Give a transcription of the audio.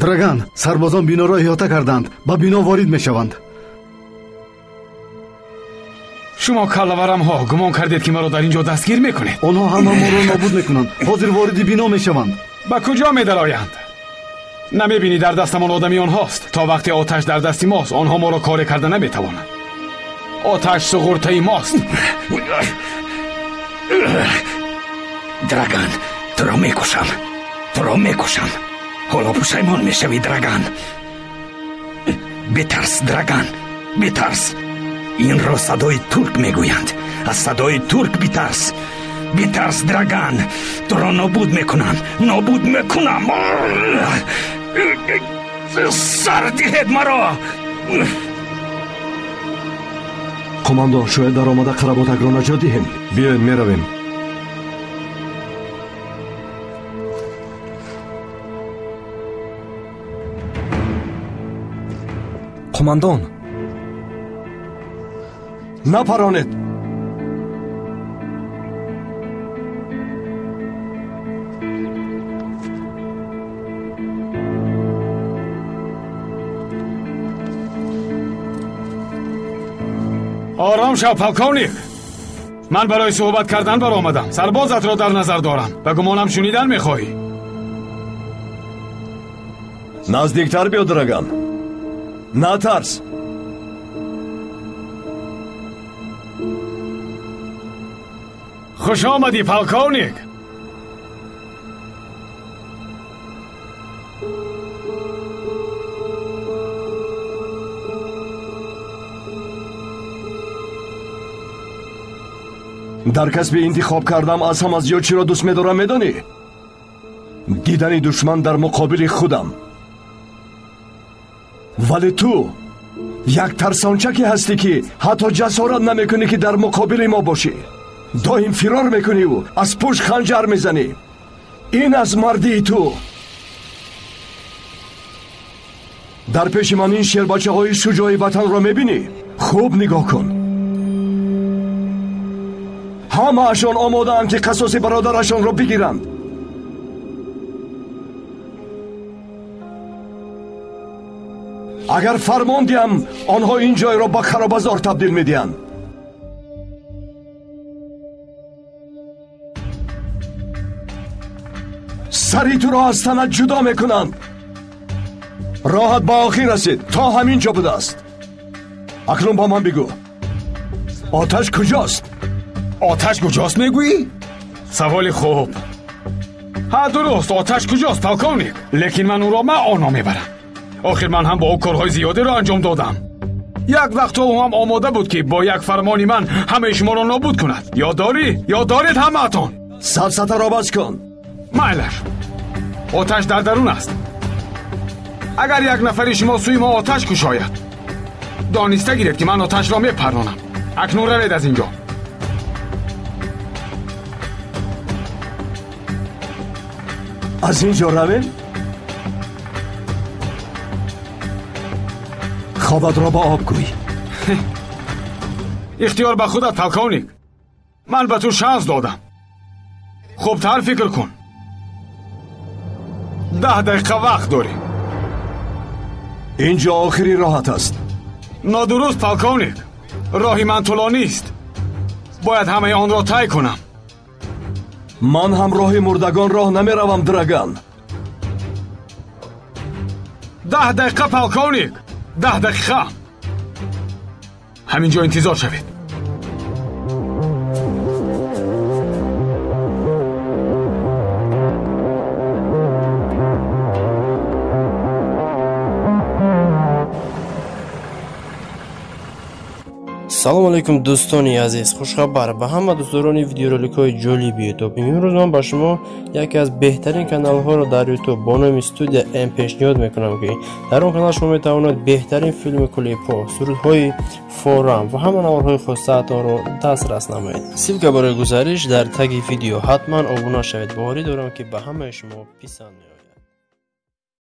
Драган, сарбозон биноро иҳота карданд, ба бино ворид мешаванд. Шумо каллаварамҳо гумон кардед, ки маро дар ин ҷо дастгир мекунед? Онҳо ҳама моро нобуд мекунанд. Ҳозир вориди бино мешаванд. Ба куҷо медароянд? Намебинӣ дар дастамон одами онҳост. То вақте оташ дар дасти мост, онҳо моро коре карда наметавонанд. Оташ суғуртаи мост. Драган, туро мекушам, туро мекушам. Ҳоло пушаймон мешавӣ, Драган. Битарс, Драган, битарс. Инро садои турк мегӯянд. Аз садои турк битарс. Битарс, Драган, туро нобуд мекунам, нобуд мекунам. Сар диҳед маро. Қумандон, шояд даромада қаработакро наҷот диҳем. Биёед, меравем. Қумандон, напаронед. Ором шав, полковник. Ман барои суҳбат кардан баромадам. Сарбозатро дар назар дорам. Ба гумонам шунидан мехоҳӣ. Наздиктар биё, Драган. Натарс. Хуш омадӣ, полковник. Дар касби интихоб кардам аз ҳама зиёд чиро дӯст медорам, медонӣ? Дидани душман дар муқобили худам. Вале ту як тарсончаке ҳастӣ, ки ҳатто ҷасорат намекунӣ, ки дар муқобили мо бошӣ. Доим фирор мекуниву аз пушт ханҷар мезанӣ. Ин аз мардии ту. Дар пеши ман ин шербачаҳои шуҷои ватанро мебинӣ? Хуб нигоҳ кун. Ҳамаашон омодаанд, ки қасоси бародарашонро бигиранд. Агар фармон диҳам, онҳо ин ҷойро ба харобазор табдил медиҳанд. Сари туро аз танат ҷудо мекунанд. Роҳат ба охир расид, то ҳамин ҷо будааст. Акнун ба ман бигӯ, оташ куҷост? Оташ куҷост мегӯӣ? Саволи хуб. Ҳа, дуруст, оташ куҷост, полковник? Лекин ман ӯро маъно мебарам. Охир ман ҳам бо ӯ корҳои зиёдеро анҷом додам. Як вақт ӯ ҳам омода буд, ки бо як фармони ман ҳамаи шуморо нобуд кунад. Ёд дорӣ? Ёд доред ҳамаатон? Сафсатаро бас кун. Майлаш, оташ дар дарун аст. Агар як нафари шумо сӯи мо оташ кушояд, дониста гиред, ки ман оташро мепарронам. Акнун равед аз ин ҷо. Аз ин ҷо равем? Хобатро ба об гӯй. Ихтиёр ба худат, полковник. Ман ба ту шанс додам. Хубтар фикр кун. 10 дақиқа вақт дорӣ. Ин ҷо охири роҳат аст. Нодуруст, полковник. Роҳи ман тӯлонист. Бояд ҳамаи онро тай кунам. Ман ҳамроҳи мурдагон роҳ намеравам, Драган. 10 дақиқа, полковник. 10 дақиқа. Ҳамин ҷо интизор шавед. Салом алейкум, дӯстони азиз. Хушхабар ба ҳама дӯстдорони видеороликҳои ҷолиби Ютуб. Имрӯз ман ба шумо яке аз беҳтарин каналҳоро дар Ютуб бо номи Студия М пешниҳод мекунам, ки дар он канал шумо метавонед беҳтарин филми клипҳо, сурудҳои форам ва ҳама наворҳои хостаатонро дастрас намоед. Ссилка барои гузариш дар таги видео. Ҳатман обуна шавед. Боварӣ дорам, ки ба ҳамаи шумо писанд меояд.